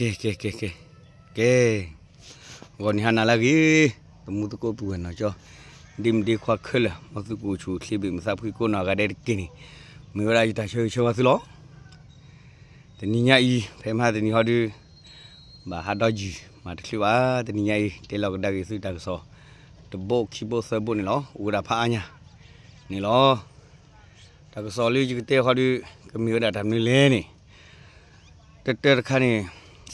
ကဲ ကဲ ကဲ ကဲ ကဲ ဂီၤနံၤဟါနၤလၢအဂ့ၤ, သမူသကိးပုၢ်ဝဲၢ်နီၢ်ကၠီ, ဒ့မုၣ်ဒ့ခွါခဲလၢာ် မ်သုကအိၣ်ဆူၣ်အိၣ်ချ့ဘ့ၣ်မုာ်သးဖှံကိးနီၢ်ဂၤဒဲးတက့ၢ်န့ၣ်, မ့ၢ်ဝဲဒၣ်ယတၢ်ဆၢဂ့ၤဆၢဝါသုလီၤ. တနံၤညါအံၤ ဖဲမဟါတနံၤဟီဒုး ဘၣ်ဟးဒီယုၢ်မၤတချုးဘၣ်, တနံၤညါအံၤ တဲလီၤကဒါက့ၤသုတၢ်ကစီၣ် တဘိခံဘိသၢဘိန့ၣ်လီၤ. အိၣ်ဝဲဒၣ်ဖးအါညါန့ၣ်လီၤ. တၢ်ကစီၣ်လၢယကတဲဃီဒုး ကမ့ၢ်ဝဲဒၣ်တၢ်မနုၤလဲၣ်န့ၣ်, တၢတၢတခါန့ၣ်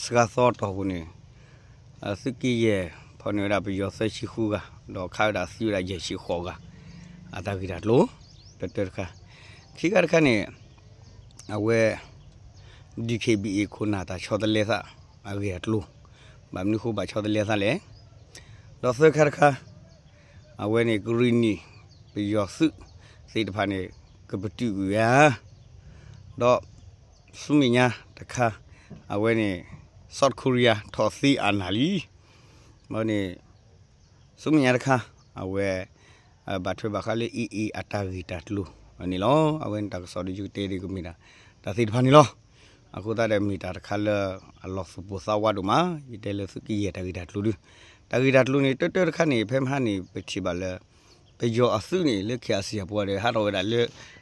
စှၤသီတီၢ်ပူၤန့ၣ် သုးက့ယဲၢ်ဖီၣ်န့ၢ်ဝဲဒၣ်ပယီၤသၢဆံဃုဂၤ, ဒီးခးဝဲဒၣ်သံဝဲဒၣ်ယဲၢ်ဆံဃိးဂၤ အတၢ်ဂ့ၢ်တၢ်ကျိၤ, တၢတၢတခါ, ခံခါတခါန့ၣ် အဝဲ DKBA ခိၣ်နၢ်တၢ်ဆီတလဲသးအဂ့ၢ်အကျိၤ, ဘၣ်မနုၤဃိဘၣ်ဆီတလဲသးလဲၣ်. ဒီးသၢခါတခါ အဝဲန့ၣ် ကရံၣ်နံၣ် ပယီၤသုးသ့ၣ်တဖၣ်န့ၣ် ကပတုာ်ကွံာ်ဝဲဧါ, ဒီးဆူမဲာ်ညါတခါ အဝဲန့ၣ် South Korea ထီၣ်သ့အနၢ်လံ, ဒီးန့ၣ် ဆူမဲာ်ညါတခါ အဝဲ ဘၣ်ထွဲဘၣ်ဃးလၢ AA အတၢ်ဂ့ၢ်တၢ်ကျိၤန့ၣ်လီၤ. အဝဲန့ၣ်တၢ်ကစီၣ်ဒုးယကတဲဒုးကမ့ၢ်ဒၣ် တၢ်သ့ၣ်တဖၣ်န့ၣ်လီၤ. အဃိသတးဒီးမ့ၢ်တၢ်တခါလၢ အလီၤသူၣ်ပိၢ်သးဝးဒိၣ်မး, ယတဲလၢသုးက့ယဲၢ်တၢ်ဂ့ၢ်တၢ်ကျိၤဒုး, တၢ်ဂ့ၢ်တၢ်ကျိၤန့ၣ် တၢတၢတခါန့ၣ် ဖဲမဟါန့ၣ် ပထံၣ်ဘၣ်လၢ ပယီၤအသုးန့ၣ် လၢ KIC အပူၤဒီး ဟးထီၣ်ဝဲဒၣ်လၢ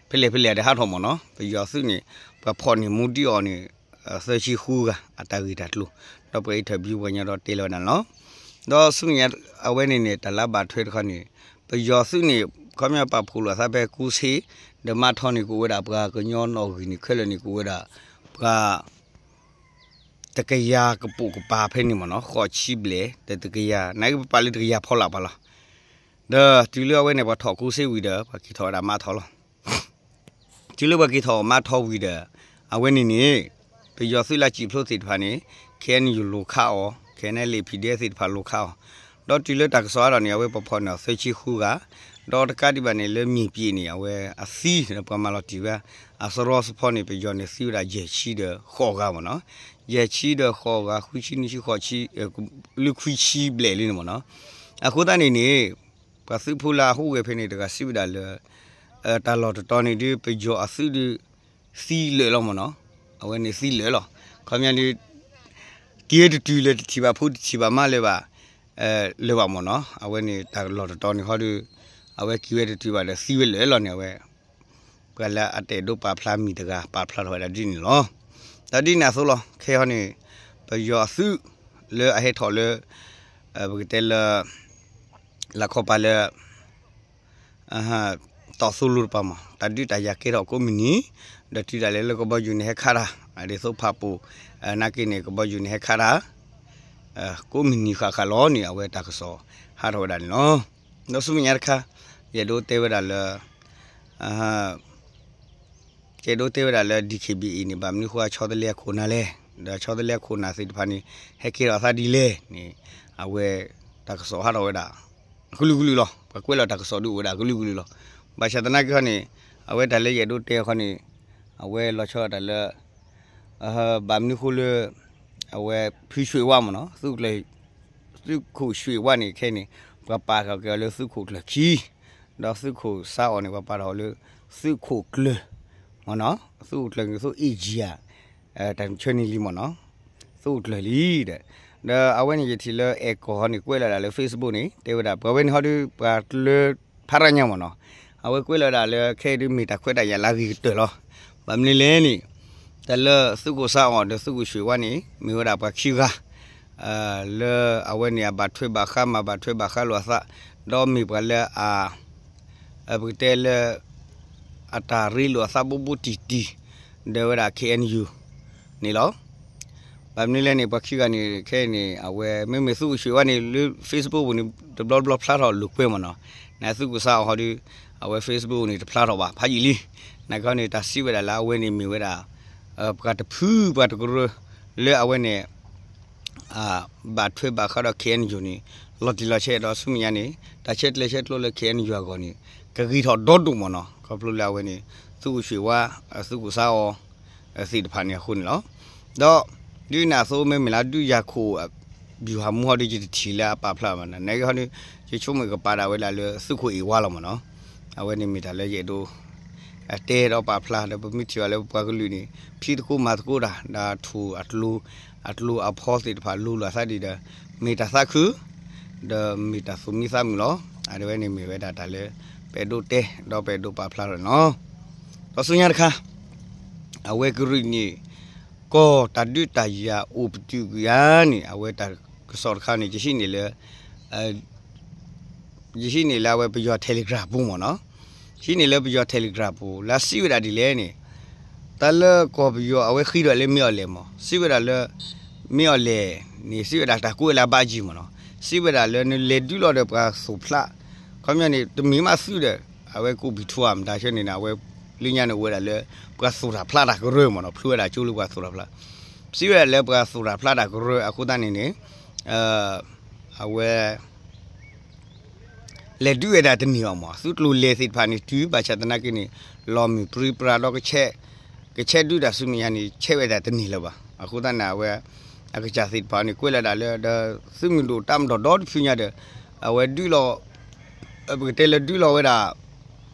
ဖဲလဲၣ်ဖဲလဲၣ်ဒီးဟးထီၣ်မ့ၢ်နီၤ, ပယီၤအသုးန့ၣ် ပှၤဖီၣ်န့ၢ်မူဒံးအီၤန့ၣ် သၢဆံဃုဂၤ အတၢ်ဂ့ၢ်တၢ်ကျိၤ, ဒီးပှၤ interview ပှၤညီဒီးတဲလီၤဝဲဒၣ်န့ၣ်လီၤ. ဒီးဆူမဲာ်ညါ အဝဲန့ၣ်န့ၣ် တၢ်လၢဘၣ်ထွဲတခါန့ၣ် ပယီၤသုးန့ၣ် ခီပညီပာ်ဖှိၣ်လိာ်အသးဖဲကူစ့ ဒီးမါထီၣ်န့ၣ် ကအိၣ်ဝဲဒၣ်ပှၤကညီနီၣ်ဂံၢ်န့ၣ် ခဲလၢာ်န့ၣ် ကအိၣ်ဝဲဒၣ် ပှၤ တကယၤကပိာ်ကပၤဖဲန့ၣ်မ့ၢ်နီၤ, ဃိးဆံဘျဲၣ် ဒီးတကယၤ နာ်က့ပပာ်လၢတကယၤဖီလာ်ပာ်လီၤ. ဒီးတုၤလၢအဝဲန့ၣ် ပှၤထီၣ်ကူစ့ဝံၤဒီး ပှၤက့ၤထီၣ်ဝဲဒၣ်မါထီၣ်လီၤ. တုၤလၢပှၤက့ၤထီၣ်မါထီၣ်ဝံၤဒီး အဝဲန့ၣ်န့ၣ် ပယီၤသုးလၢစံာ်ဖျိသ့ၣ်တဖၣ်န့ၣ် KNU လိာ်ခးအီၤ, KNLA PDF သ့ၣ်တဖၣ်လိာ်ခးအီၤ, ဒီးတုၤလၢတၢ်ကစီၣ်အါထီၣ်န့ၣ် အဝဲပှၤဖီၣ်န့ၢ်အီၤသၢဆံဃုဂၤ, ဒီးတကးဒံးဘၣ်န့ၣ် လၢမ့ၢ်ပျ့ၤန့ၣ် အဝဲအသံဒီးပှၤမၤလီၤတံၢ်ဝဲ အစရီစဖီန့ၣ် ပယီၤန့ၣ်သံဝဲဒၣ်ယဲၢ်ဆံဒီးဃိးဂၤမ့ၢ်နီၤ, ယဲၢ်ဆံဒီးဃိးဂၤ ဃုဆံ နွံဆံ ဃိးဆံ လၢခွံဆံဘျဲၣ်လံန့ၣ်မ့ၢ်နီၤ, အဃိသတးန့ၣ်န့ၣ် ပှၤသုးဖိလၢအဟူးဂဲၤဖဲန့ၣ် တဂၤစံးဝဲဒၣ်လၢ တၢ်လီၢ်တတီၤန့ၣ်ဒုး ပယီၤအသုးဒုး သံလၢာ်လီၤမ့ၢ်နီၤ, အဝဲန့ၣ်သံလၢာ်လီၤ, ခီပညီဒုး က့ၤဝဲတတုၤလၢတထံၣ်ဘၣ်ဖိတထံၣ်ဘၣ်မါလၢၤဘၣ် လၢၤဘၣ်မ့ၢ်နီၤ, အဝဲန့ၣ်တၢ်လီၢ်တတီၤန့ၣ်ဟီဒုး အဝဲက့ၤဝဲတတုၤဘၣ်ဒီးသံဝဲလၢာ်လီၤန့ၣ် အဝဲ ပှၤလၢအတအဲၣ်ဒိးပာ်ဖျါမံၤတဂၤ ပာ်ဖျါထီၣ်ဝဲဒၣ်ဒ်န့ၣ်လီၤ. ဒီးဒ်န့ၣ်အသိးလီၤ ခဲအံၤန့ၣ် ပယီၤအသုးလၢအဟဲထီၣ်လၢ ပကတဲလၢ လၢခီပၤလၢ တီၢ်သိလိတပၤမး တၢ်ဒုးတၢ်ယၤကဲထီၣ်ကိးမုၢ်နံၤ, ဒီးတုၤဒၣ်လဲာ်လၢကဘီယူၤန့ၣ်ဟဲခးတၢ် ဒ်သိးဖးပူၤ နာ်က့န့ၣ် ကဘီယူၤန့ၣ်ဟဲခးတၢ် ကိးမုၢ်နံၤဃၣ်ဃၣ်လီၤန့ၣ် အဝဲတၢ်ကစီၣ်ဟးထီၣ်ဝဲဒၣ်န့ၣ်လီၤ. ဒီးဆူမဲာ်ညါတခါ ယအဲၣ်ဒိးတဲဝဲဒၣ်လၢ ယအဲၣ်ဒိးတဲဝဲဒၣ်လၢ DKBA အံၤန့ၣ် ဘၣ်မနုၤဃိအဆီတလဲအခိၣ်နၢ်လဲၣ်, ဒီးဆီတလဲအခိၣ်နၢ်သ့ၣ်တဖၣ်န့ၣ် ဟဲကဲထီၣ်အသးဒ်လဲၣ်န့ၣ် အဝဲတၢ်ကစီၣ်ဟးထီၣ်ဝဲဒၣ် ကလုာ်ကလုာ်လီၤ. ပှၤကွဲးလီၤတၢ်ကစီၣ်ဒုးအိၣ်ဝဲဒၣ်ကလုာ်ကလုာ်လီၤ. ဘၣ်ဆၣ်သနာ်က့ခီန့ၣ် အဝဲတၢ်လၢယအဲၣ်ဒိးတဲခီန့ၣ် အဝဲလီၤဆီဒၣ်တၢ်လၢ ဘၣ်မနုၤဃိလၢ အဝဲဖုဆွ့ၣ်ဝါမ့ၢ်နီၤ သုးခိၣ်ဆွ့ၣ်ဝါန့ၣ် ခဲအံၤန့ၣ် ပှၤပာ်ထီၣ်က့ၤအီၤလၢသုးခိၣ်ကျၢၢ်ခံ, ဒီးသုးခိၣ်စးအီၣ်န့ၣ် ပှၤပာ်ထီၣ်အီၤလၢ သုးခိၣ်ကျၢၢ်မ့ၢ်နီၤ သုးခိၣ်ကျၢၢ်န့ၣ် သုးအ့ၣ်ကၠံၣ်ဧါ တၢ်ဆၢန့ၢ်လံမ့ၢ်နီၤ သုးခိၣ်ကျၢၢ်လံဒီး ဒီးအဝဲန့ၣ်ယထံၣ်လၢအဲၣ်ကီၢ်ဟီန့ၣ် ကွဲးလီၤဒၣ်လၢ Facebook န့ၣ် တဲဝဲဒၣ် ပှၤဝဲန့ၣ်ဟီဒုး ပှၤကျၢၤဖးရၣ်ညါမ့ၢ်နီၤ အဝဲကွဲးလီၤဒၣ်လၢခဲအံၤဒုးမ့ၢ်တၢ်ခွဲးတၢ်ယာ်လၢအဂ့ၤကတၢၢ်လီၤ. ဘၣ်မနုၤလဲၣ်န့ၣ် တၢ်လၢသုးခိၣ်စးအီၣ်ဒီးသုးခိၣ်ဆွ့ၣ်ဝါန့ၣ် မ့ၢ်ဝဲဒၣ်ပှၤခံဂၤ လၢအဝဲန့ၣ်အဘၣ်ထွဲဘၣ်ဃးမၤဘၣ်ထွဲဘၣ်ဃးလိာ်အသး ဒီးမ့ၢ်ပှၤလၢအ ပကတဲလၢ အတၢ်ရ့လိာ်အသးဘူးဘူးတံၢ်တံၢ် ဒီးဝဲဒၣ် KNU န့ၣ်လီၤ. ဘၣ်မနုၤလဲၣ်န့ၣ် ပှၤခံဂၤန့ၣ် ခဲအံၤန့ၣ် အဝဲမ့မ့ၢ်သုးခိၣ်ဆွ့ၣ်ဝါန့ၣ် လၢ Facebook ပူၤန့ၣ် တဘျီတဘျီဖျါထီၣ်လိာ်ကွဲမ့ၢ်နီၤ နသုးခိၣ်စးအီၣ်ဟီဒုး အဝဲ Facebook ပူၤန့ၣ် တဖျါထီၣ်ဘၣ် ဖးယံာ်လံ. နာ်က့န့ၣ် တၢ်စံးဝဲဒၣ်လၢအဝဲန့ၣ်မ့ၢ်ဝဲဒၣ် ပှၤတဖုပှၤတကရၢ လၢအဝဲန့ၣ် ဘၣ်ထွဲဘၣ်ဃးဒီး KNU န့ၣ် လီၤတံၢ်လီၤဆဲးဒီးဆူမဲာ်ညါန့ၣ် တၢ်ဆဲးကျိးဆဲးကျိးလၢ KNU အဂီၢ်န့ၣ် ကဂ့ၤထီၣ်ဒီဒိၣ်မ့ၢ်နီၤ ခီဖျိလၢအဝဲန့ၣ် သုးခိၣ်ဆွ့ၣ်ဝါ သုးခိၣ်စးအီၣ် သ့ၣ်တဖၣ်န့ၣ်အဃိန့ၣ်လီၤ. ဒီး ဒုးနၢ်အသိးမ့မ့ၢ်လၢဒုးယၤခိၣ် ဗျူဟာမှူး ဟီဒုးယတထံၣ်လၢအပာ်ဖျါဘၣ်နီၤ နာ်က့ဟီဒုး ယဆိကမိၣ်ကပာ်ဒၣ်ဝဲဒၣ်လၢသုးခိၣ်အ့ၣ်ဝါလီၤမ့ၢ်နီၤ အဝဲန့ၣ်မ့ၢ်တၢ်လၢယအဲၣ်ဒိး အတဲဒီးပာ်ဖျါဒီး ပမ့ၢ်ထံၣ်ဘၣ်လၢပပှၤကလုာ်န့ၣ် ဖံးသကိးမၤသကိးတၢ် ဒီးထူၣ်အကျိၤ အကျိၤအဖီသ့ၣ်တဖၣ် လိၤလိာ်အသးဒ်ဒီး မ့ၢ်တၢ်သးခု ဒီးမ့ၢ်တၢ်သူၣ်မံသးမုာ်လီၤ. အဝဲန့ၣ်မ့ၢ်ဝဲဒၣ်တၢ်လၢ ပအဲၣ်ဒိးတဲ ဒီးပအဲၣ်ဒိးပာ်ဖျါထီၣ်န့ၣ်လီၤ. ဒီးဆူညါတခါ အဝဲကရံၣ်နံၣ် ကီၢ်တၢ်ဒုးတၢ်ယၤအိၣ်ပတုာ်ကွံာ်ဧါန့ၣ် အဝဲတၢ်ကစီၣ်တခါန့ၣ် ယဟံးန့ၢ်လၢ ယဟံးန့ၢ်လၢအဝဲပယီၤ Telegram ပူၤမ့ၢ်နီၤ. ဟံးန့ၢ်လၢပယီၤ Telegram ပူၤ လၢစံးဝဲဒၣ်ဒ်လဲၣ်န့ၣ် တၢ်လၢကီၢ်ပယီၤအဝဲဃ့ဒီးလၢမ့ၢ်အီၤလဲၣ်မ့ၢ် စံးဝဲဒၣ်လၢ မ့ၢ်အီၤလဲၣ်န့ၣ် စံးဝဲဒၣ်တၢ်ကိးဝဲလၢအဘၣ်ကံမ့ၢ်နီၤ. စံးဝဲဒၣ်လၢနလဲၤဒုးလီၤဒီးပှၤသူၣ်ဖျး ခီပညီန့ၣ် တမ့ၢ်မးသုဒီး အဝဲကိးပံာ်ထူဧါ မတၤဆၢန့ၣ် အဝဲလၢညါန့ၣ်အိၣ်ဝဲဒၣ်လၢ ပှၤသူၣ်တၢ်ဖျးတၢ်ကရၢမ့ၢ်နီၤ ဖျိဝဲဒၣ်ကၠိလၢပှၤသူၣ်တၢ်ဖျး စံးဝဲဒၣ်လၢပှၤသူၣ်တၢ်ဖျးတၢ်ကရၢအဃိသတးန့ၣ်န့ၣ် အဝဲ လဲၤဒုးဝဲဒၣ်တန့ၢ်ဘၣ်မ့ၢ် သုးကျိၤလဲၤသ့ၣ်တဖၣ်န့ၣ်တုၤ ဘၣ်ဆၣ်သနာ်က့န့ၣ် လီၤမုၢ်ပြံပြါဒီး ကဆဲးဒုးတၢ်ဆူမဲာ်ညါန့ၣ် ဆဲးဝဲဒၣ်တန့ၢ်လၢၤဘၣ်. အဃိသတးန့ၣ် အဝဲ အကစၢ်သ့ၣ်တဖၣ်န့ၣ် ကွဲးလီၤဒၣ်လၢ ဒီးသုးမုၢ်ဒိၣ်တၢ်မၤဒီးဒီတဖုညါဒီး အဝဲဒုးလီၤ ပကတဲလၢဒုးလီၤဝဲဒၣ်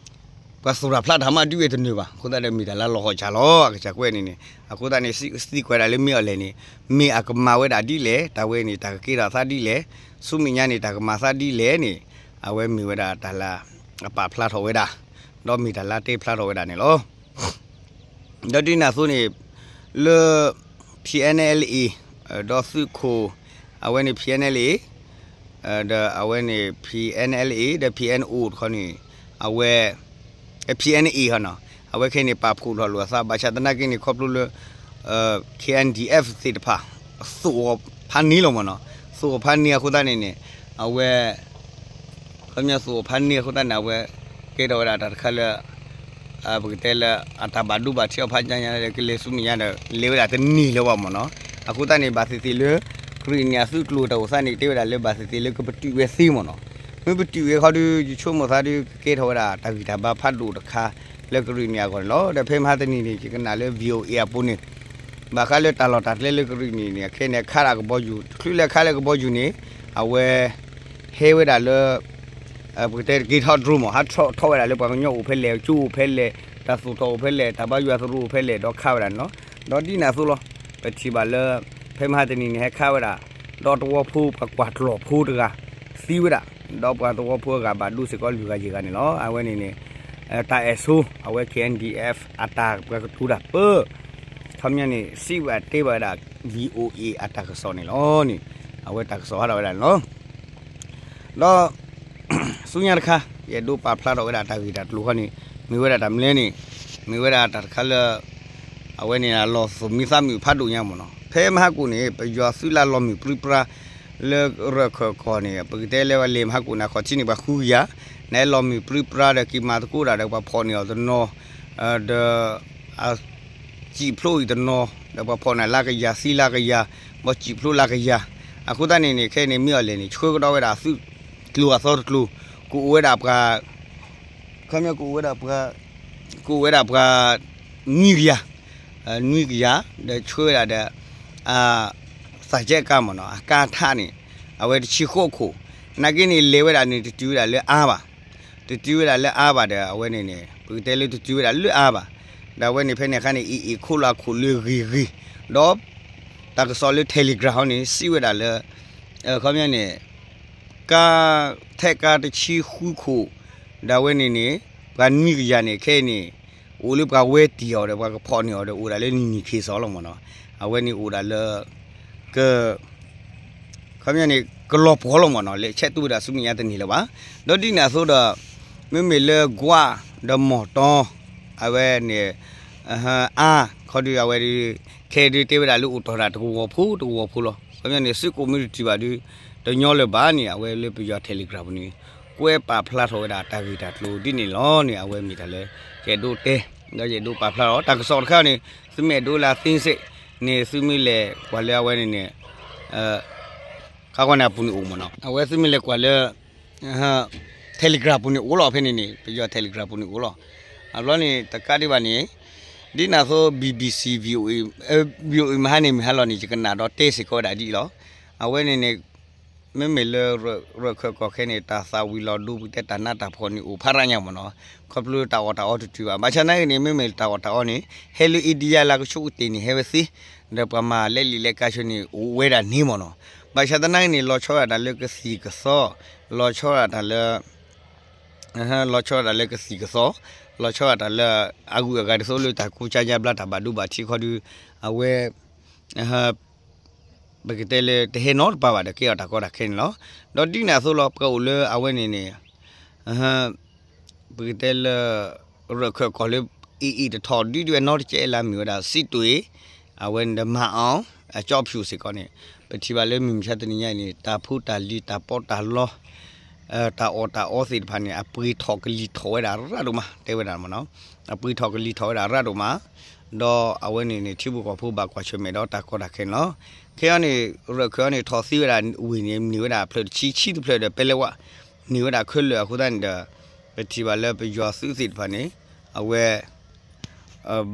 ပှၤသူၣ်တၢ်ဖျးတၢ်မးဒုးဝဲတန့ၢ်ဘၣ်. အဃိသတးဒီးမ့ၢ်တၢ်လၢလီၤဟီၣ်စၢ်လီၤ အကစၢ်ကွဲးန့ၣ်န့ၣ် အဃိသတးန့ၣ် စံးကွဲးဒၣ်လၢမ့ၢ်အီၤလဲၣ်န့ၣ် မ့ၢ်အကမၤဝဲဒၣ်ဒ်လဲၣ် တၢ်ဝဲန့ၣ် တၢ်ကကဲထီၣ်သးဒ်လဲၣ် ဆူမဲာ်ညါန့ၣ် တၢ်ကမၤသးဒ်လဲၣ်န့ၣ် အဝဲမ့ၢ်ဝဲဒၣ်တၢ်လၢ အပာ်ဖျါထီၣ်ဝဲဒၣ် ဒီးမ့ၢ်တၢ်လၢတဲဖျါထီၣ်ဝဲဒၣ်န့ၣ်လီၤ. ဒီးဒ်န့ၣ်အသိးန့ၣ် လၢ P N L A ဒီးသုးခိၣ် အဝဲန့ၣ် P N L A ဒီးအဝဲန့ၣ် P N L A ဒီး P N O တခီန့ၣ် အဝဲ P N A ဟီနီၤ အဝဲခဲအံၤန့ၣ် ပာ်ဖှိၣ်ထီၣ်လိာ်အသး ဘၣ်ဆၣ်သနာ်က့န့ၣ် ခီဖျိလၢ K N D F သ့ၣ်တဖၣ် သိၣ်အီၤဖးန့ၢ်လီၤမ့ၢ်နီၤ သိၣ်အီၤဖးန့ၢ်အဃိသတးန့ၣ်န့ၣ် အဝဲ ခီပညီသိၣ်အီၤဖးန့ၢ်အဃိသတးန့ၣ် အဝဲ ကဲထီၣ်ဝဲဒၣ်တၢ်တခါလၢ ပကတဲလၢ အတၢ်ဘၣ်ဒိဘၣ်ထံးအီၤဖးညါညါဒီး ကလဲၤဆူမဲာ်ညါဒီး လဲၤဝဲဒၣ်တန့ၢ်လၢၤဘၣ်မ့ၢ်နီၤ. အဃိသတးန့ၣ် ဘၣ်သ့ၣ်သ့ၣ်လၢ ကရံၣ်နံၣ်အသုးကျိၤတၢ်အိၣ်သးန့ၣ် တဲဝဲဒၣ်လၢ ဘၣ်သ့ၣ်သ့ၣ်လၢကပတုာ်ဝဲသ့မ့ၢ်နီၤ. မ့ၢ်ပတုာ်ဝဲခီဒီး ယဆိကမိၣ်သးဒီး ကကဲထီၣ်ဝဲဒၣ်တၢ်ဂံၢ်တၢ်ဘါဖးဒိၣ်တခါ လၢကရံၣ်နံၣ်အဂီၢ်န့ၣ်လီၤ. ဒီးဖဲမဟါတနံၤန့ၣ် ယကနၣ်လၢ V O A အပူၤန့ၣ် ဘၣ်ဃးလၢတၢ်လီၢ်တၢ်ကျဲလၢကရံၣ်နံၣ်န့ၣ် အခဲန့ၣ် အခါဒၣ်ကဘီယူၤ တချုးလၢအခါလၢကဘီယူၤန့ၣ် အဝဲ ဟဲဝဲဒၣ်လၢ ပကတဲက့ၤထီၣ် drone မ့ၢ် ဟးထီၣ်ထီၣ်ဝဲဒၣ်လၢပှၤကညီအိၣ်ဖဲလဲၣ် ကၠိအိၣ်ဖဲလဲၣ် တၢ်သူၣ်ထီၣ်အိၣ်ဖဲလဲၣ် တၢ်ဘါယွၤသရူးအိၣ်ဖဲလဲၣ် ဒီးခးဝဲဒၣ်န့ၣ်လီၤ. ဒီးဒ်န့ၣ်အသိးလီၤ. ပထံၣ်ဘၣ်လၢ ဖဲမဟါတနံၤန့ၣ် ဟဲခးဝဲဒၣ် ဒီးသဝီဖိပှၤကွၢ်ကျီၢ်ဖိတဂၤ သံဝဲဒၣ် ဒီးပှၤသဝီဖိအဂၤဘၣ်ဒိစ့ၢ်ကီးလွံၢ်ဂၤယဲၢ်ဂၤန့ၣ်လီၤ. အဝဲန့ၣ်န့ၣ် တၢ်အဲၣ်ဆိ အဝဲ K N D F အတၢ်ပှၤကတိၤတၢ်ပၢ ခီပညီန့ၣ် စံးဝဲတဲဘၣ်ဝဲဒၣ် V O A အတၢ်ကစီၣ်န့ၣ်လီၤန့ၣ် အဝဲတၢ်ကစီၣ်ဟးထီၣ်ဝဲဒၣ်န့ၣ်လီၤ. ဒီး ဆူညါတခါ ယအဲၣ်ဒိးပာ်ဖျါထီၣ်ဝဲဒၣ်တၢ်ဂ့ၢ်တၢ်ကျိၤခီန့ၣ် မ့ၢ်ဝဲဒၣ်တၢ်မနုၤလဲၣ်န့ၣ် မ့ၢ်ဝဲဒၣ်တၢ်တခါလၢ အဝဲန့ၣ်လီၤသူၣ်မံသးမုာ်ဖးဒိၣ်ညါမ့ၢ်နီၤ. ဖဲမဟါကိၣ်န့ၣ် ပယီၤသုးလၢလီၤမုၢ်ပြံပြါ လၢရၢၢ်ခၢၣ်ကီၢ်န့ၣ် ပကတဲလၢဝဲလဲၤမဟါကိၣ်န့ၣ် အခီၣ်ထံးန့ၣ် ပှၤဃုကယၤ န့ၣ်လီၤမုၢ်ပြံပြါဒီး က့ၤမၤသကိးတၢ်ဒီး ပှၤဖီၣ်န့ၢ်အီၤတနီၤ ဒီး စံၣ်ဖျိအံၤတနီၤ ဒီးပှၤဖီၣ်န့ၢ်လၢကယၤ သံလၢကယၤ ဘီစံၣ်ဖျိလၢကယၤ အဃိသတးန့ၣ်န့ၣ် ခဲအံၤန့ၣ် မ့ၢ်အီၤလဲၣ်န့ၣ် ဆှၢကဒီးဝဲဒၣ်သုးကျိၤအသီတကျိၤ ကအိၣ်ဝဲဒၣ်ပှၤ ခီပညီကအိၣ်ဝဲဒၣ်ပှၤ ကအိၣ်ဝဲဒၣ်ပှၤ နွံကယၤ နွံကယၤ ဒီးဆှၢဝဲဒၣ်ဒီး သးကဲကါမ့ၢ်နီၤ အကါထးန့ၣ် အဝဲတဆံဃိးခိၣ် နာ်က့န့ၣ် လဲၤဝဲဒၣ်န့ၣ် တတုၤဝဲဒၣ်လၢအါဘၣ် တတုၤဝဲဒၣ်လၢအါဘၣ်ဒီး အဝဲန့ၣ်န့ၣ် ပကတဲလၢတတုၤဝဲဒၣ်လၢအါဘၣ် ဒီးအဝဲန့ၣ်ဖဲန့ၣ်အခါန့ၣ် အ့ၣ်အ့ၣ်ခိၣ်လီၤခိၣ်လၢဂ့ၤဂ့ၤ ဒီး တၢ်ကစီၣ်လၢ Telegram ဟီန့ၣ် စံးဝဲဒၣ်လၢ ခီပညီန့ၣ် ကါ ထဲးကါတဆံဃုခိၣ် ဒီးအဝဲန့ၣ်န့ၣ် ပှၤနွံကယၤန့ၣ် ခဲအံၤန့ၣ် အိၣ်လၢပှၤဝဲတံၢ်အီၤဒီး ပှၤကဖီၣ်န့ၢ်အီၤဒီး အိၣ်ဒၣ်လၢနံၤနံၤခ့စီလီၤမ့ၢ်နီၤ အဝဲန့ၣ်အိၣ်ဒၣ်လၢ က ခီပညီန့ၣ် ကလီၤပှီၢ်လီၤမ့ၢ်နီၤ လဲၤဆဲးတူၢ်ဝဲဒၣ်ဆူမဲာ်ညါတန့ၢ်လၢၤဘၣ် ဒီးဒ်န့ၣ်အသိးဒီး မ့မ့ၢ်လၢကွၢ် ဒီးမီၢ်တီ အဝဲန့ၣ် အါ ခီဒုးအဝဲဒုး ခဲဒုးတဲဝဲဒၣ်လၢအိၣ်တီၢ်ဒၣ်တကဝီၤဖိတကဝီၤဖိလီၤ ခီပညီန့ၣ် စ့ၢ်ကီးမ့ၢ်တတုၤဘၣ်ဒုး တညီလၢၤဘၣ်န့ၣ် အဝဲလၢပယီၤ Telegram ပူၤန့ၣ် ကွဲးပာ်ဖျါထီၣ်ဝဲဒၣ်တၢ်ဂ့ၢ်တၢ်ကျိၤဒ်န့ၣ်လီၤန့ၣ် အဝဲမ့ၢ်တၢ်လၢ ယအဲၣ်ဒိးတဲ ဒီးယအဲၣ်ဒိးပာ်ဖျါထီၣ် တၢ်ကစီၣ်တခါန့ၣ် သုမ့ၢ်အဲၣ်ဒိးလၢသ့စ့ၣ်န့ၣ် သုမ့ၢ်လဲၤကွၢ်လၢအဝဲန့ၣ်န့ၣ် ခါဃီန့ၣ်အပူၤန့ၣ်အိၣ်မ့ၢ်နီၤ အဝဲသုမ့ၢ်လဲၤကွၢ်လၢ Telegram ပူၤန့ၣ်အိၣ်လီၤ ဖဲန့ၣ်န့ၣ် ပယီၤ Telegram ပူၤန့ၣ်အိၣ်လီၤ အဘျီန့ၣ် တကးဒံးဘၣ်န့ၣ် ဒ်န့ၣ်အသိး BBC VOA VOA မဟါန့ၣ်မုၢ်ဟါလီၤန့ၣ် ယကနၣ်ဒီးတဲစ့ၢ်ကီးဝဲဒၣ်ဒ်အံၤလီၤ အဝဲန့ၣ်န့ၣ် မ့မ့ၢ်လၢရၢၢ်ခၢၣ်ကီၢ်ခဲအံၤန့ၣ် တၢ်သၣ်ဝံၤလီၤဒိ ပကတဲတၢ်နးတၢ်ဖှီၣ်န့ၣ် အိၣ်ဖးရၣ်ညါမ့ၢ်နီၤ, ခီဖျိလၢတၢ်အီၣ်တၢ်အီတတုၤဘၣ်. ဘၣ်ဆၣ်သနာ်က့န့ၣ် မ့မ့ၢ်တၢ်အီၣ်တၢ်အီန့ၣ် ဟဲလၢအ့ဒံယါလၢကဆူးကတ့ၢ်န့ၣ် ဟဲဝဲသ့, ဒီးပှၤမၤလဲလံာ်လဲကါဆၢန့ၣ် အိၣ်ဝဲဒၣ်န့ၣ်မ့ၢ်နီၤ. ဘၣ်ဆၣ်သနာ်က့န့ၣ် လီၤဆီဒၣ်တၢ်လၢကသံၣ်ကသီ, လီၤဆီဒၣ်တၢ်လၢ လီၤဆီဒၣ်တၢ်လၢကသံၣ်ကသီ, လီၤဆီဒၣ်တၢ်လၢအဂုၤအဂၤဒ်သိးလၢတၢ်ကူစါညါဘျါတၢ်ဘၣ်ဒိဘၣ်ထံးခီဒုး, အဝဲ ပကတဲလၢတဟဲနီတပၤဘၣ်ဒီး ကဲထီၣ်တၢ်ကီတၢ်ခဲန့ၣ်လီၤ. ဒီးဒ်န့ၣ်အသိးလီၤ ပှၤအိၣ်လၢအဝဲန့ၣ်န့ၣ် ပကတဲလၢ ရၢၢ်ခၢၣ်ကီၢ်လၢ အ့ၣ်အ့ၣ်တထီၣ်ဒုဒုဝဲနီတကဲလၢအမ့ၢ်ဝဲဒၣ် စံးတွ့ၣ်, အဝဲန့ၣ်ဒီးမၤအီၣ် အကၠီဖၠူၣ်စ့ၢ်ကီးန့ၣ်, ပထံၣ်ဘၣ်လၢမုၢ်မဆါတနံၤညါအံၤန့ၣ် တၢ်ဖိတၢ်လံၤတၢ်ပီးတၢ်လီ တၢ်အီၣ်တၢ်အီသ့ၣ်တဖၣ်န့ၣ် အပှ့ၤထီၣ်ကလံၤထီၣ်ဝဲဒၣ်ရၣ်ဒိၣ်မး တဲဝဲဒၣ်မ့ၢ်နီၤ, အပှ့ၤထီၣ်ကလံၤထီၣ်ဝဲဒၣ်ရၣ်ဒိၣ်မး, ဒီးအဝဲန့ၣ်န့ၣ် ထံဖိကီၢ်ဖိဘၣ်ကွၢ်ဆၢၣ်မဲာ်ဒီးတၢ်ကီတၢ်ခဲန့ၣ်လီၤ. ခဲအံၤန့ၣ် ရၢၢ်ခၢၣ်အံၤန့ၣ် ထီၣ်သံဝဲဒၣ်ဝ့ၢ်န့ၣ် မ့ၢ်ဝဲဒၣ်ဖျၢၣ်တဆံ ဆံတဖျၢၣ်ဒီး ပဲလဲဝါ န့ၢ်ဝဲဒၣ်ခဲလၢာ်အဃိသတးန့ၣ်ဒီး ပထံၣ်ဘၣ်လၢပယီၤသုးသ့ၣ်တဖၣ်န့ၣ် အဝဲ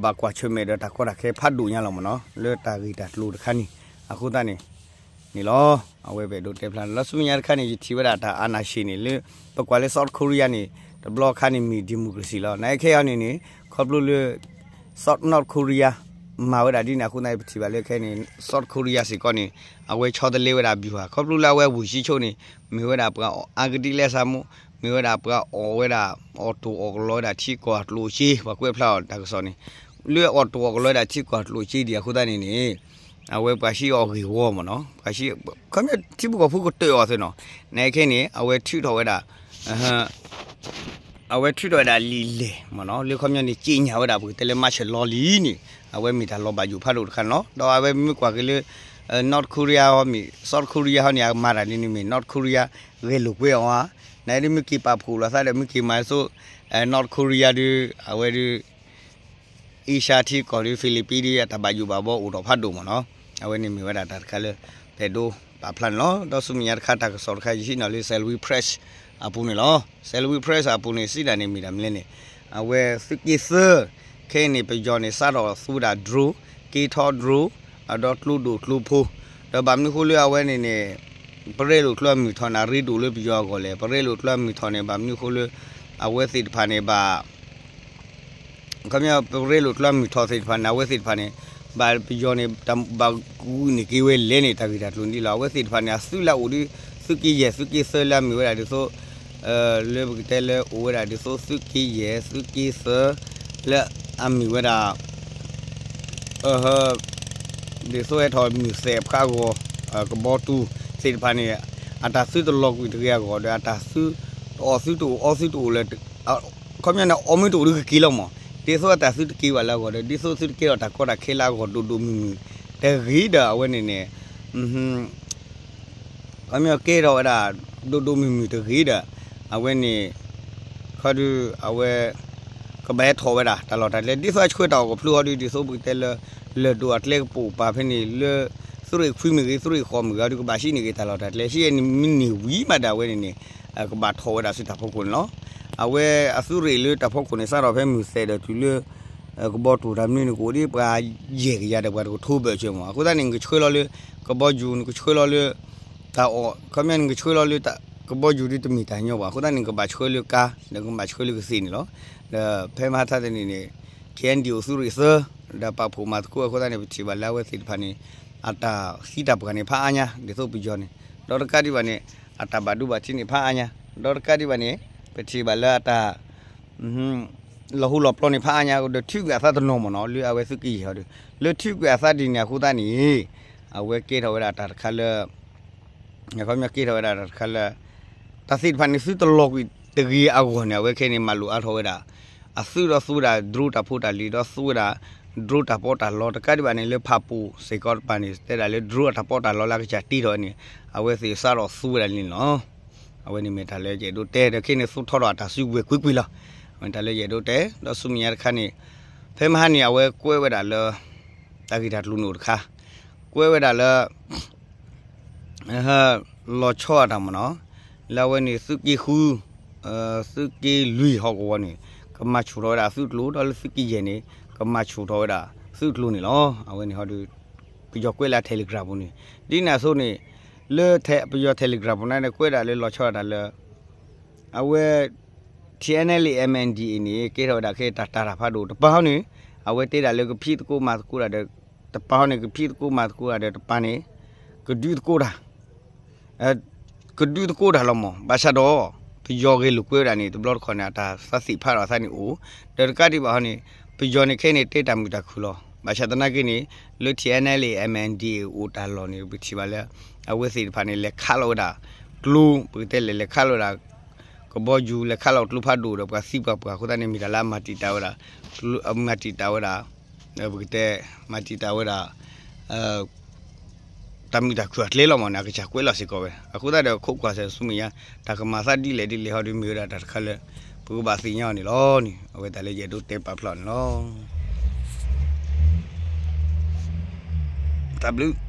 ဘၣ်ကွၢ်ဆၢၣ်မဲာ်ဒီးတၢ်ကီတၢ်ခဲဖးဒိၣ်ညါလီၤမ့ၢ်နီၤ လၢတၢ်ဂ့ၢ်တၢ်ကျိၤတခါန့ၣ် အဃိသတးန့ၣ် န့ၣ်လီၤ. အဝဲပအဲၣ်ဒိးတဲဖျါန့ၣ်လီၤ. ဆူမဲာ်ညါတခါန့ၣ် ယထံၣ်ဝဲဒၣ်တၢ်အာဏာရှင်န့ၣ် လၢပကွၢ်လၢ South Korea န့ၣ် တဘျီခါန့ၣ်မ့ၢ် democracy လီၤ. နာ်က့ခဲအံၤန့ၣ်န့ၣ် ခီဖျိလၢ South North Korea မၤဝဲဒၣ်ဒ်န့ၣ်အဃိသတးန့ၣ် ပထံၣ်ဘၣ်လၢခဲအံၤန့ၣ် South Korea စ့ၢ်ကီးန့ၣ် အဝဲဆီတလဲဝဲဒၣ် ဗျူဟာ ခီဖျိလၢအဝဲဝ့ၢ်စံဆိန့ၣ် မ့ၢ်ဝဲဒၣ်ပှၤအါကဒံလဲစးမူ မ့ၢ်ဝဲဒၣ်ပှၤအီၣ်ဝဲဒၣ် အီၣ်တိၢ်အီၣ်ကလီဝဲဒၣ်ထံကီၢ်အကျိၣ်စ့ ပှၤကွဲးဖျါအီၤတၢ်ကစီၣ်န့ၣ် လၢအီၣ်တိၢ်အီၣ်ကလီဝဲဒၣ်ထံကီၢ်အကျိၣ်စ့ဒံးအဃိသတးန့ၣ်န့ၣ် အဝဲပှၤဟံးအီၤဂ့ၢ်ဝီမ့ၢ်နီၤ ပှၤဟံး ခီဖျိထံဖိကီၢ်ဖိကတၢၢ်အီၤသ့နီၤ နာ်က့ခဲအံၤန့ၣ် အဝဲထုးထီၣ်ဝဲဒၣ် အဝဲထုးထီၣ်ဝဲဒၣ်လံာ်လဲၢ်မ့ၢ်နီၤ လၢခီပညီန့ၣ် ကြေညာဝဲဒၣ် ပကတဲလၢ martial law လံန့ၣ် အဝဲမ့ၢ်တၢ်လီၤဘၣ်ယိၣ်ဖးဒိၣ်တခါန့ၣ်လီၤ. ဒီးအဝဲမ့ၢ်ကွၢ်က့ၤလၢ North Korea ဟီမ့ၢ် South Korea ဟီန့ၣ် အမၤတၢ်ဒ်န့ၣ်မ့ၢ် North Korea ဂဲၤလိာ်ကွဲအီၤဧါ, နာ်က့ဒ်မ့ၢ်က့ၤပာ်ဖှိၣ်လိာ်သးဒီး မ့ၢ်က့ၤမၤဆိ North Korea ဒုး အဝဲဒုး အ့ရှါထံကီၢ်ဒုး Philippines ဒုးအတၢ်ဘၣ်ယိၣ်ဘၣ်ဘီအိၣ်ထီၣ်ဖးဒိၣ်မ့ၢ်နီၤ, အဝဲန့ၣ်မ့ၢ်ဝဲဒၣ်တၢ်တခါလၢ ပအဲၣ်ဒိးပာ်ဖျါန့ၣ်လီၤ. ဒီးဆူမဲာ်ညါတခါတၢ်ကစီၣ်တခါ ယဟံးန့ၢ်လၢ Salween Press အပူၤန့ၣ်လီၤ. Salween Press အပူၤန့ၣ်စံးဒၣ်န့ၣ်မ့ၢ်တၢ်မနုၤလဲၣ်န့ၣ်, အဝဲသုးက့သၢ ခဲအံၤန့ၣ် ပယီၤန့ၣ် စးထီၣ်သူဝဲဒၣ် drone က့ထီ drone ဒီးကျိဒိၣ်ကျိဖိ ဒီးဘၣ်မနုၤဃိလၢအဝဲန့ၣ်န့ၣ် ပရဲလိာ်ကျိအမုၢ်ထီၣ်န့ၣ် အရ့ဒိၣ်လၢပယီၤအဂီၢ်လဲၣ်, ပရဲလိာ်ကျိအမုၢ်ထီၣ်န့ၣ် ဘၣ်မနုၤဃိလၢ အဝဲသ့ၣ်တဖၣ်န့ၣ်ဘၣ် ခီပညီ ပရဲလိာ်ကျိအမုၢ်ထီၣ်သ့ၣ်တဖၣ်န့ၣ် အဝဲသ့ၣ်တဖၣ်န့ၣ် ဘၣ်ပယီၤန့ၣ် ဘၣ်ဂုာ်န့ၢ်က့ၤဝဲလဲၣ်န့ၣ် တၢ်ဂ့ၢ်တၢ်ကျိၤန့ၣ်လီၤ. အဝဲသ့ၣ်တဖၣ်န့ၣ် အသုးလၢအအိၣ်ဒ် သုးက့ယဲၢ် သုးက့သၢလၢအမ့ၢ်ဝဲဒၣ်ဒ်သိး လၢပကတဲလၢအိၣ်ဝဲဒၣ်ဒ်သိး သုးက့ယဲၢ် သုးက့သၢ လၢအမ့ၢ်ဝဲဒၣ် ဒ်သိးဟဲထီၣ်မုၢ်သဲးဖးဂီၤ ကဘီတူၢ်သ့ၣ်တဖၣ်န့ၣ် အတၢ်သုတလီၤကွံာ်တဂ့ၤအဂီၢ်ဒီး အတၢ်သုတအီၣ်သုတအိၣ်အီသုတအိၣ်လၢ ခီပညီန့ၣ် အီမ့ၢ်တအိၣ်ဒုးကက့ၤလီၤမး, ဒ်သိးအတၢ်သုတက့ၤဘၣ်လၢအဂီၢ်ဒီး ဒ်သိးသုတကဲထီၣ်တၢ်ကီတၢ်ခဲလၢအဂီၢ်ဒိၣ်ဒိၣ်မုၢ်မုၢ်တဂ့ၤဒီး အဝဲန့ၣ်န့ၣ် ခီပညီကဲထီၣ်ဝဲဒၣ် ဒိၣ်ဒိၣ်မုၢ်မုၢ်တဂ့ၤဒီး အဝဲန့ၣ် ခီဒုး အဝဲ ကဘၣ်ဟဲထီၣ်ဝဲဒၣ် တၢ်လီၢ်တၢ်ကျဲ ဒ်သိးအဆှၢတၢ်အီၣ်ကဖျိဟီဒုး ဒ်သိးပကတဲလၢ လၢၢ်ဒိၣ်အကျဲကပိာ်ပာ်ဖဲန့ၣ် လၢ သုးရ့ၣ်ခွံမ့ၢ်ဂ့ၤ သုးရ့ၣ်ဃိးမ့ၢ်ဂ့ၤဟီဒုး ကဘၣ်ဟံးန့ၢ်က့ၤတၢ်လီၢ်တၢ်ကျဲ ဟံးန့ၢ်မ့ၢ်န့ၢ်ဝံၤမးဒီး အဝဲန့ၣ်န့ၣ် ကဘၣ်ထီၣ်ဝဲဒၣ်ဆူတၢ်ဖီခိၣ်န့ၣ်လီၤ. အဝဲအသုးရ့ၣ်လၢတၢ်ဖီခိၣ်န့ၣ် စးထီၣ်ဖဲမုၢ်သဲးဒီးတုၤလၢ ကဘီတူၢ်တၢ်မနုၤန့ၣ် ကအိၣ်ဒ်ပှၤယဲၢ်ကယၤဒီးပှၤတကထိဘၢၣ်စၢၤမး, အဃိသတးန့ၣ် နကဆှၢလီၤလၢ ကဘီယူၤ နကဆှၢလီၤလၢ တၢ်အီၣ် ခီပညီနကဆှၢလီၤလၢ ကဘီယူၤဒုးတမ့ၢ်တၢ်ညီဘၣ်, အဃိသတးန့ၣ် နကဘၣ်ဆှၢလၢကါ ဒီးကဘၣ်ဆှၢလၢကသ့ၣ်န့ၣ်လီၤ. ဒီးဖဲမဟါတနံၤန့ၣ်န့ၣ် ခဲအံၤဒံးအိၣ်သုးရ့ၣ်သၢ ဒီးပာ်ဖှိၣ်မၤသကိးအဃိသတးန့ၣ် ပထံၣ်ဘၣ်လၢအဝဲသ့ၣ်တဖၣ်န့ၣ် အတၢ်သံတၢ်ပှၢ်န့ၣ်ဖးအါညါ ဒ်သိးပယီၤန့ၣ် ဒီးတကးဒံးဘၣ်န့ၣ် အတၢ်ဘၣ်ဒိဘၣ်ထံးန့ၣ်ဖးအါညါ ဒီးတကးဒံးဘၣ်န့ၣ် ပထံၣ်ဘၣ်လၢအတၢ် လီၤဟူလီၤပျီန့ၣ်ဖးအါညါ ဒီးထုးကွံာ်အသးတနီၤမ့ၢ်နီၤ လၢအဝဲသုးက့ယဲၢ်ဟီဒုး လၢထုးကွံာ်အသးဒ်န့ၣ်အဃိသတးန့ၣ် အဝဲကဲထီၣ်ဝဲဒၣ်တၢ်တခါလၢ ခီပညီကဲထီၣ်ဝဲဒၣ်တၢ်တခါလၢ တၢ်သ့ၣ်တဖၣ်န့ၣ်သုတလီၤကွံာ်တဂ့ၤအဂီၢ်န့ၣ် အဝဲခဲအံၤန့ၣ် မၤလိာ်အါထီၣ်ဝဲဒၣ် အသုးဒီးသူဝဲဒၣ် drone တၢ်ဖိတၢ်လံၤ ဒီးသူဝဲဒၣ် drone တၢ်ပီးတၢ်လီ တကးဒံးဘၣ်န့ၣ် လၢဖၣ်ပူၣ်စ့ၢ်ကီးတဖၣ်န့ၣ် တဲဒၣ်လၢ drone အတၢ်ပီးတၢ်လီလၢအကစၢ်တ့ထီၣ်န့ၣ် အဝဲသ့ၣ်စးထီၣ်သူဝဲဒၣ်န့ၣ်လီၤ. အဝဲန့ၣ်မ့ၢ်တၢ်လၢယအဲၣ်ဒိးတဲ ဒီးခဲအံၤန့ၣ် သူထီထီၣ်အတၢ်စုကဝဲၤကွ့ၢ်ကွ့ၢ်လီၤ. အဝဲတၢ်လၢယအဲၣ်ဒိးတဲ ဒီးဆူမဲာ်ညါတခါန့ၣ် ဖဲမဟါန့ၣ် အဝဲကွဲးဝဲဒၣ်လၢ တၢ်ဂ့ၢ်တၢ်ကျိၤန့ၣ်အိၣ်တခါ ကွဲးဝဲဒၣ်လၢ လီၤဆီအတၢ်မ့ၢ်နီၤ လၢအဝဲန့ၣ် သုးက့ဃု သုးက့လွံၢ်ဟီၣ်ကဝီၤန့ၣ် ကမၤဆူၣ်ထီၣ်ဝဲဒၣ်သုးကျိၤ ဒီးလၢသုးက့ယဲၢ်န့ၣ် ကမၤဆူၣ်ထီၣ်ဝဲဒၣ်သုးကျိၤန့ၣ်လီၤ. အဝဲန့ၣ်ဟီဒုး ပယီၤကွဲးလၢ Telegram ပူၤန့ၣ် ဒ်န့ၣ်အသိးန့ၣ် လၢပယီၤ Telegram ပူၤန့ၣ် ကွဲးဒၣ်လၢလီၤဆီဒၣ်တၢ်လၢ အဝဲ ထံၣ်အဲၣ်နဲၣ်လံ MNDAA န့ၣ် ကဲထီၣ်ဝဲဒၣ်ကဲတၢ်တၢ်ဖးဒိၣ်တပၤဟီန့ၣ် အဝဲတဲဒၣ်လၢကဖံးသကိးမၤသကိးတၢ်ဒီး တပၤဟီန့ၣ် ကဖံးသကိးမၤသကိးတၢ်ဒီးတပၤန့ၣ် ကဒုးသကိးတၢ် ကဒုးသကိးတၢ်လီၤမၢ်. ဘၣ်ဆၣ်ဒီး ပယီၤဂဲၤလိာ်ကွဲဝဲဒၣ်န့ၣ် တဘျီတခီၣ်န့ၣ် အတၢ်သးသ့ၣ်ဖးထီၣ်အသးန့ၣ်အိၣ် ဒီးတကးဒံးဘၣ်ဟီန့ၣ် ပယီၤန့ၣ်ခဲအံၤန့ၣ် တဲတၢ်မုာ်တၢ်ခုၣ်လီၤ. ဘၣ်ဆၣ်သနာ်က့န့ၣ် လၢ ထံၣ်အဲၣ်နဲၣ်လံ MNDAA အိၣ်တၢ်လီၢ်န့ၣ် ပထံၣ်ဘၣ်လၢ အဝဲသ့ၣ်တဖၣ်န့ၣ် လဲၤခးလီၤဝဲဒၣ် ကျိ ပကတဲလဲၤလဲၤခးလီၤဝဲဒၣ် ကဘီယူၤ လဲၤခးလီၤကျိဖးဒိၣ်ဒီး ပှၤသံပှၤပှၢ်အဃိသတးန့ၣ် မ့ၢ်တၢ်လၢအမၤတံာ်တာ်ဝဲဒၣ် အမၤတံာ်တာ်ဝဲဒၣ် ပကတဲ မၤတံာ်တာ်ဝဲဒၣ် တၢ်မုာ်တၢ်ခုၣ်အကျဲလီၤမၢ်န့ၣ် အကစၢ်ကွဲးလီၤစ့ၢ်ကီးဝဲ. အဃိသတးဒီး ခိးကွၢ်စဲၣ်ဆူမဲာ်ညါ တၢ်ကမၤသးဒ်လဲၣ်ဒ်လဲၣ်ဟီဒီး မ့ၢ်ဝဲဒၣ်တၢ်တခါလၢ ပကဘၣ်သ့ၣ်ညါအီၤန့ၣ်လီၤန့ၣ် အဝဲတၢ်လၢယအဲၣ်ဒိးတဲပာ်ဖျါန့ၣ်လီၤ. တၢ်ဘျုး